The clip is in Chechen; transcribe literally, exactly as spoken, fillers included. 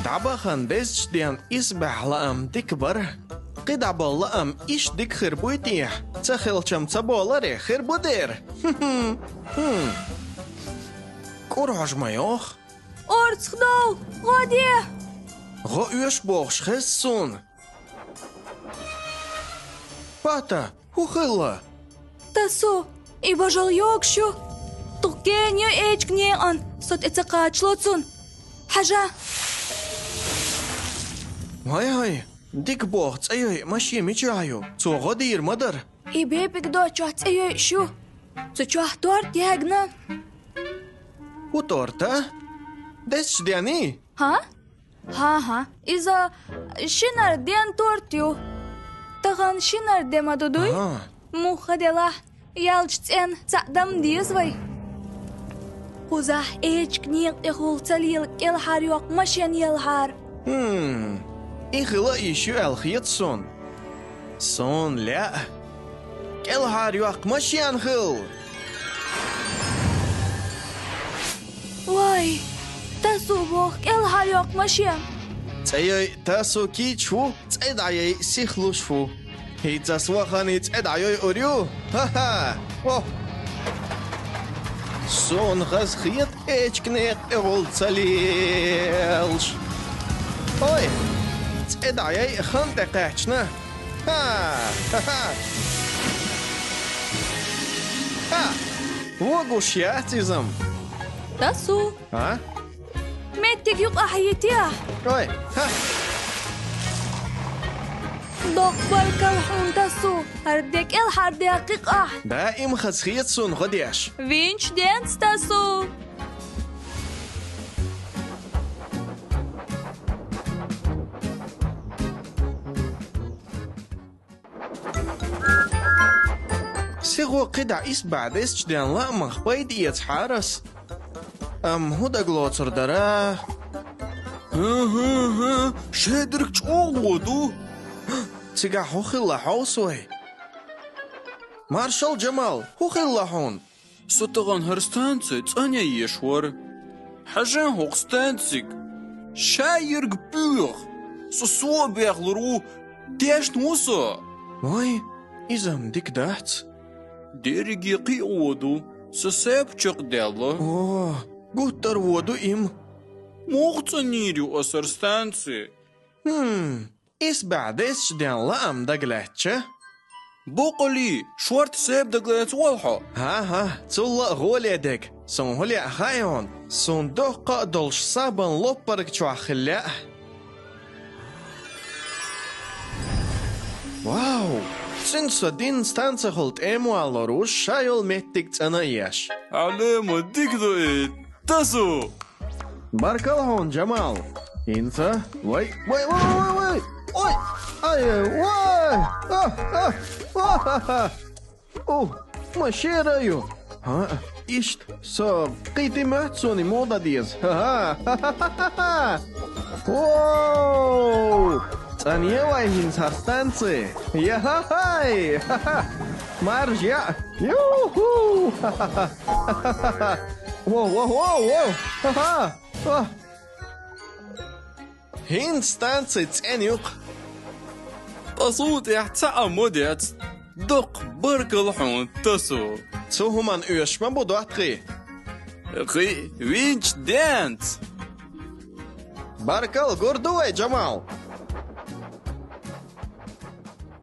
ДӀабахана дезачу денна исбаьхьа лаам дика бара. КхидӀа болу лаам иштта дика хир буй те? Ца хилчам ца боларе, хир бу дера. Хм. КӀур хьожа ма йоху. Орцах дов, гӀо де! ГӀо оьшу бохуш хеза суна. Пата, хӀун хилла? Тасу, и божал йогуш ю. Дукха гена ю эчиг некъан, со тӀе ца кхачало цунна. Хьажа! Вай-вай, дика боху, цӀе йойу машен мичахь ю? Цо гӀо дийр ма дара. И бепиг доцчохь цӀе йойуш ю. Цу чохь торт ягна. ХӀун торт а? Дезачу денний? ХӀа? ХӀан-хӀа, иза шинара ден торт ю. Тахана шинара де ма ду дуй? Ага. Муха делахь, яьллачу цӀенна цхьаъ дан ма деза вай. Кхузахь эчиг некъа тӀехула ца лела кӀелхьарйоккху машен елхьара. Хм, и хила йиш ю аьлла хета суна. Суна лаьа кӀелхьарйоккху машен хила. Вай, Тасу боху кӀелхьарйоккху машен. ЦӀе йойу Тасу кийча ву, цӀе дӀайойу сихлуш ву. ХӀинца ас вахана и цӀе дӀайойур ю. Ха-ха! О! Суна хаза хета эчиг некъа тӀехула ца лелаш. Ой! ЦӀе дӀайойу хан тӀе кхаьчна. Ха! Ха-ха! Ха! Вогуш яц иза-м. Тасу. А? Меттиг юкъахь йитехь. Ой, ха! Доккха баркалла хьуна, Тасу, хӀара де кӀелхьардаьккхи-кх ахь. Даим хаза хета суна гӀо деш. Винчу денца, Тасу! Сихо кхидӀа исбаьхьа дезачу денна лаамах пайда эцахьара ас. Амма хӀун дагалоцур дара? ХӀан-хӀа-хӀа, шадерг чӀогӀа вон ду. Цигахь хӀун хилла хьовса вай? Маршалла, Джамал, хӀун хилла хьуна? Со тахана хӀара станци цӀанъян езаш вара. Хьажа хӀокху станцига. Ша ерг боьха. Со сов а бехлур ву, тешна ву со. Вай, иза-м дика дац. Дерриге кхин а вон ду, сан саьпа чекхдаьлла. О, гуттар а вон ду и-м. Муха цӀанйийр ю аса хӀара станци? Хм, исбаьхьа дезачу денна лаам дагалаьцча? Боккъалли, шорта саьпа дагалаьцна волахь хьо. ХӀан-хӀа, цул а гӀоле дерг. Суна хӀун лаьа хаьий хьуна? Суна доккха а долуш сабан лоппарг чохь хила лаьа. Вау! Цуьнца со дина станцихула тӀема валлур ву, ша йолу меттиг цӀан а еш. Хьалема дика ду и, Тасу! Баркалла хьуна, Джамал! ХӀинца вай, вай, вай, вай, вай! Ой! Ай, ай, вай! А, а! Ва-ха-ха! У, ма шера ю! ХӀаъ, иштта, со кхийтина моьтту суна и муха дан деза. Ха-ха! Воу! ЦӀанъе вай хӀинца хӀара станци! Яха-хай! Ха-ха! Маржа яа! Ю-ху! Ха-ха-ха! Ха-ха-ха! Воу, воу, воу, воу! Ха-ха! Ва! ХӀинца станци цӀена ю-кх. Тасу тӀехь цхьа а ма децна. Доккха баркалла хьуна, Тасу. Цу хӀуманна оьшуш ма бу доттагӀий. Кхин а винчу денца. Баркалла, гур ду вай, Джамал.